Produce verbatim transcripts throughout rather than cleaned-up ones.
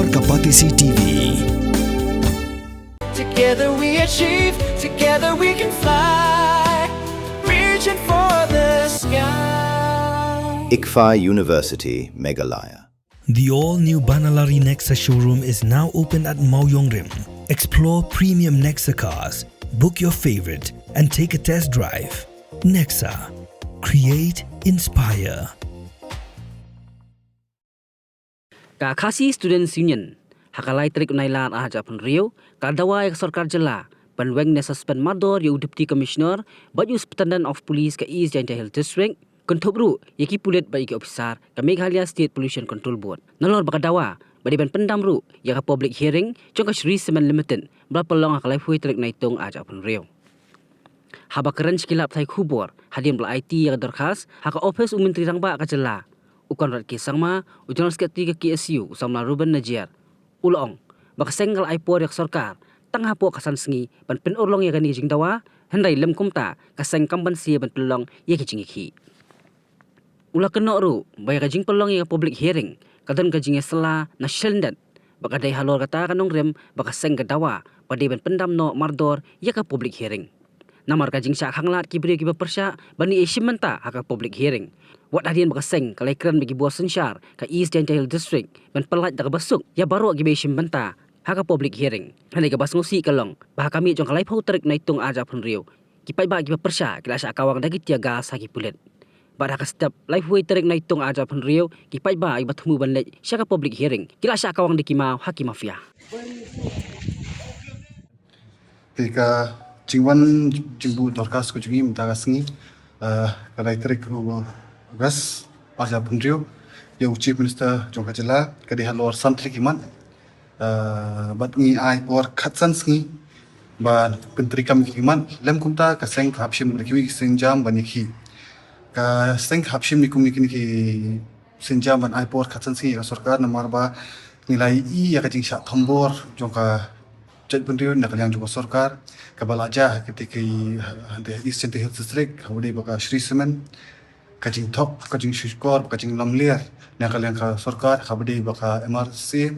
Ka Batesi T V. Together we achieve, together we can fly. Reaching for the sky. ICFAI University, Meghalaya. The all new Banalari Nexa showroom is now open at Mawiongrim. Explore premium Nexa cars, book your favorite, and take a test drive. Nexa. Create, inspire. Ka Khasi Students Union ha ka lai tarik u Nailar ar hajar arphew hynriew ka dawa ïa ka sorkar jylla ban weng ne suspend mardor ïa u Deputy Commissioner bad ïa u Superintendent of Police ka East Jaintia Hills District. Kynthup ruh ïa ki pulit bad ïa ki ophisar ka Meghalaya State Pollution Control Board nalor ba ka dawa ba dei ban pyndam ruh ïa ka public hearing jong ka Shree Cement Limited ba la pynlong ha ka laiphew tarik Naitung ar hajar arphew hynriew. Haba kren sha ki lad pathai khubor hadien ba la aiti ïa ka dorkhas ha ka ophis u Myntri Rangbah ka jylla, u Conrad K Sangma, u General Secretary ka K S U u samla Reuben Najiar, u la ong ba ka seng ka la ai por ïa ka sorkar tang hapoh ka san sngi ban pynurlong ïa kane ka jingdawa, hynrei lym kumta ka seng kam banse ban pynlong ïa ki jingïakhih. U la kynnoh ruh ba ïa ka jingpynlong ïa ka public hearing ka don ka jingïasylla na shlyndet, ba ka dei halor kata ka nongrim ba ka seng ka dawa ba dei ban pyndam noh mardor ïa ka public hearing. Namar ka jingshah khanglad ki briew kiba pyrshah ban ïashim bynta ha ka public hearing, wat hadien ba ka seng ka la ïakren bad ki bor synshar ka East Jaintia Hills District ban pyllait da kaba suk ïa baroh kiba ïashim bynta ha ka public hearing. Hynrei kaba sngewsih ka long ba ha ka miet jong ka laiphew tarik Naitung ar hajar arphew hynriew, ki paidbah kiba pyrshah ki la shah kawang da ki tear gas ha ki pulit. Bad ha ka step laiphew tarik Naitung ar hajar arphew hynriew, ki paidbah kiba thmu ban leit sha ka public hearing ki la shah kawang da ki maw ha ki mafia. Te ka jingwan jingbuh dorkhas ka jong ngi mynta ka sngi, eh, ka lai tarik u August ar hajar arphew hynriew, ïa u Chief Minister jong ka jylla, ka dei halor san tylli ki mat. Eh, bad ngi ai por khatsan sngi ban pyntreikam ïa ki mat, lym kumta ka seng ka hap shim da kiwei ki sienjam ban ïakhih. Ka seng ka hap shim ïa kum ïa kine ki sienjam ban ai por khatsan sngi ïa ka sorkar, namar ba ngi la ïohi ïa ka jingshah thombor jong ka jaitbynriew na ka liang jong ka sorkar kaba la jia ha kata ka, ha, ha East Jaintia Hills District, kaba dei ba ka Shree Cement, ka jingthok, ka jingshukor, ka jinglamler na ka liang ka sorkar kaba dei ba ka M R C,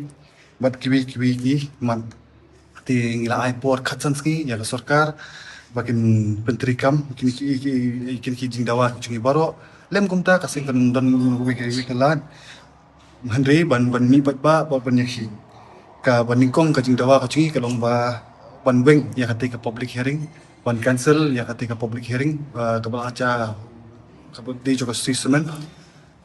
bad kiwei kiwei ki mat. Te ngi la ai por khatsan sngi ïa ka sorkar ba kin pyntreikam kine ki, ki, kine ki jingdawa ki jong ngi baroh. Lym kumta ka seng kan don wei ka, wei ka lad. Hynrei ban, ban mih paidbah bad ban ïakhih. Kaba nyngkong ka jingdawa ka jong ngi ka long ba ban weng ïa kata ka public hearing, ban cancel ïa kata ka public hearing, ah, kaba la jia, kaba dei jong ka Shree Cement.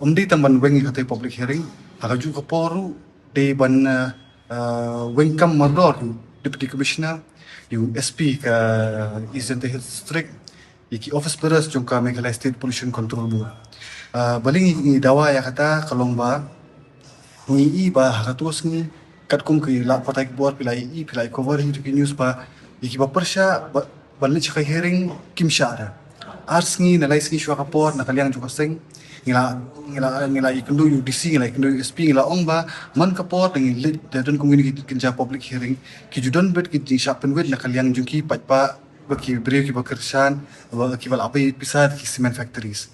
Ym dei tang ban weng ïa kata public hearing, ha kajuh ka por ruh dei ban, eh, eh, weng kam mardor ïa u Deputy Commissioner, ïa u S P ka East Jaintia Hills District, ïa ki office bearers jong ka Meghalaya State Pollution Control Board. Eh, balei ngi dawa ïa kata, ka long ba ngi ïohi ba ha kato ka sngi, katkum ki lad pathai khubor phi la ïohi, phi la cover hi jong ki news ba ïa kiba pyrshah ba, ban leit sha ka hearing kim shah da. Ar sngi ne lai sngi shuwa ka por na ka liang jong ka seng ngi la, ngi la, ngi la ïakynduh ïa u D C, ngi la ïakynduh ïa u S P, ngi la ong ba man ka por da ngi leit da don kum kine ki kynja public hearing, ki ju don beit ki jingshah pynwit na ka liang jong ki paidbah, ba ki briew kiba kyrshan, ba kiba la pei pisa ki cement factories.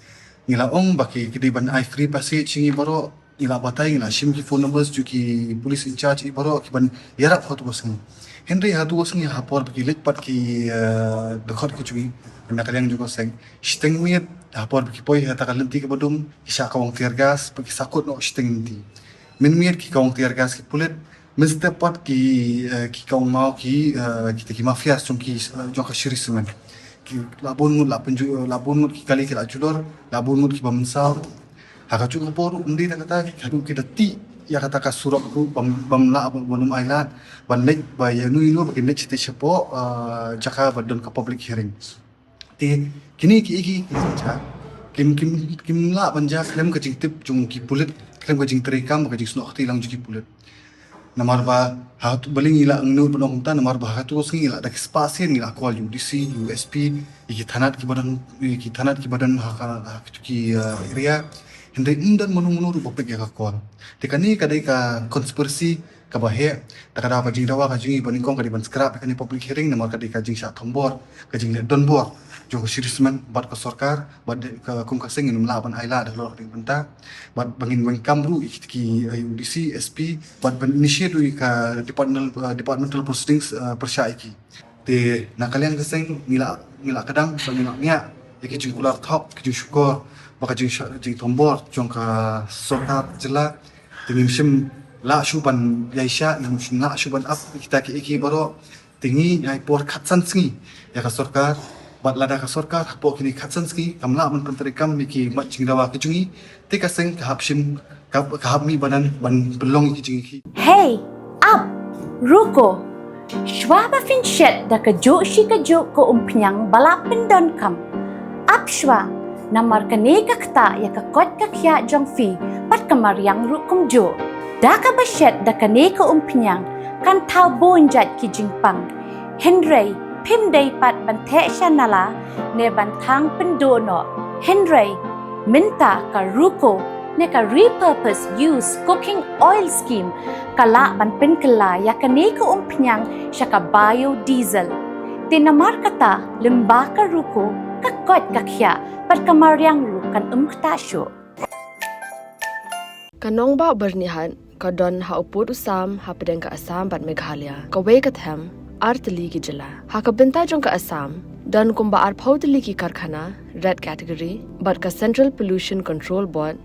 Ngi la ong ba ki, ki dei ban ai free passage ïa ngi baroh, ngi la batai, ngi la shim ki phone numbers jong ki police in charge ïa baroh ki ban ïarap ha kato ka sngi. Hynrei ha kato ka sngi ha por ba ki leit pat ki, eh, dkhot ki jong ngi na ka liang jong ka seng, shiteng miet ha por ba ki poi ha kata ka lynti kaba dum, ki shah kawang tear gas bad ki sahkut noh shiteng lynti. Mynmiet ki kawang tear gas ki pulit, mynstep pat ki, eh, ki kawang maw ki, eh, kita ki mafias jong ki, eh, jong ka Shree Cement. Ki la bun ngut la pynju, la bun ngut ki kali ki la julor, la bun ngut kiba mynsaw. Ha kajuh ka por ruh ym dei tang kata, ki haduh ki da tih ïa kata ka surok ruh bym, bym lah, bym, bym ailad ban leit ba ïano ïano ba kin leit shatei shapoh, ah, jaka ba don ka public hearing. Te kine kiei kiei ki jia kim, kim, kim lah ban jia khlem ka jingtip jong ki pulit, khlem ka jingtreikam, ka jingsnoh kti lang jong ki pulit. Namar ba ha tu, balei ngi la ngnud ban ong kumta, namar ba ha tu ka sngi ngi la da ki spah sien ngi la call ïa u D C, ïa u S P, ïa ki thanat kiba don, ïa ki thanat kiba don ha ka, ha ki, ah, area. Hynrei ym don mano mano ruh ba pick ïa ka call. Te kane ka dei ka conspiracy kaba heh. Te ka daw ka jingdawa ka jong ngi ba nyngkong ka dei ban scrap ïa kane public hearing namar ka dei ka jingshah thombor, ka jingleh donbor jong ka Sri Cement bad ka sorkar, bad ka kum ka seng ngim lah ban ai lad halor ka dei bynta, bad ba ngin welcome ruh ïa ki, ïa u D C, S P, bad ban initiate ruh ïa ka departmental, uh, departmental proceedings, uh, pyrshah ïa ki. Te na ka liang ka seng ngi la, ngi la kdang ba ngin ïa ki jingkular thok, ki jingshukor, bad ka jing, jingthombor jong ka sorkar jylla. Te ngim shym lah shuh ban ïaishah, ngim shym lah shuh ban ap kita ki, ki baroh. Te ngi ai por khatsan sngi ïa ka sorkar, bad lada ka sorkar hapoh kine khatsan sngi kam lah ban pyntreikam ïa ki mat jingdawa ki jong ngi, te ka seng ka hap shim, ka, ka hap mih bad ban pynlong ïa ki jingïakhih. Hei, ap, ruko. Shwa ba phin shet da kajuh shi kajuh ka umphniang ba la pyndonkam, ap shwa, namar kane ka ktah ïa ka koit ka khiah jong phi bad ka mariang ruh kumjuh. Da kaba shet da kane ka umphniang kan thaw bun jait ki jingpang. Hynrei phim dei pat ban theh sha nala ne ban thang pynduh noh. Hynrei mynta ka ruko ne ka repurpose use cooking oil scheme ka lah ban pynkylla ïa kane ka umphniang sha ka biodiesel. Te namar kata, lyngba ka ruko, ka koit ka khiah bad ka mariang ruh kan ym ktah shuh. Ka nongbah Byrnihat ka don ha u pud u sam hapdeng ka Assam bad Meghalaya, kawei ka them ar tylli ki jylla. Ha ka bynta jong ka Assam, don kumba arphew tylli ki karkhana red category, bad ka Central Pollution Control Board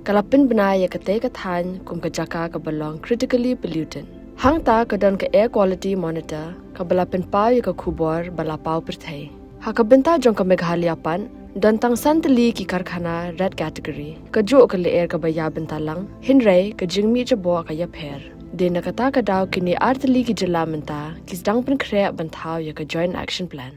ka la pynbna ïa katei ka thaiñ kum ka jaka kaba long critically polluted. Hangta ka don ka Air Quality Monitor kaba la pynpaw ïa ka khubor ba la paw pyrthei. Ha ka bynta jong ka Meghalaya pat, don tang san tylli ki karkhana red category, kajuh ka lyer kaba ïa bynta lang, hynrei ka jingmih jaboh ka ïapher. Dei na kata ka daw kine ar tylli ki jylla mynta ki sdang pynkhreh ban thaw ïa ka Joint Action Plan.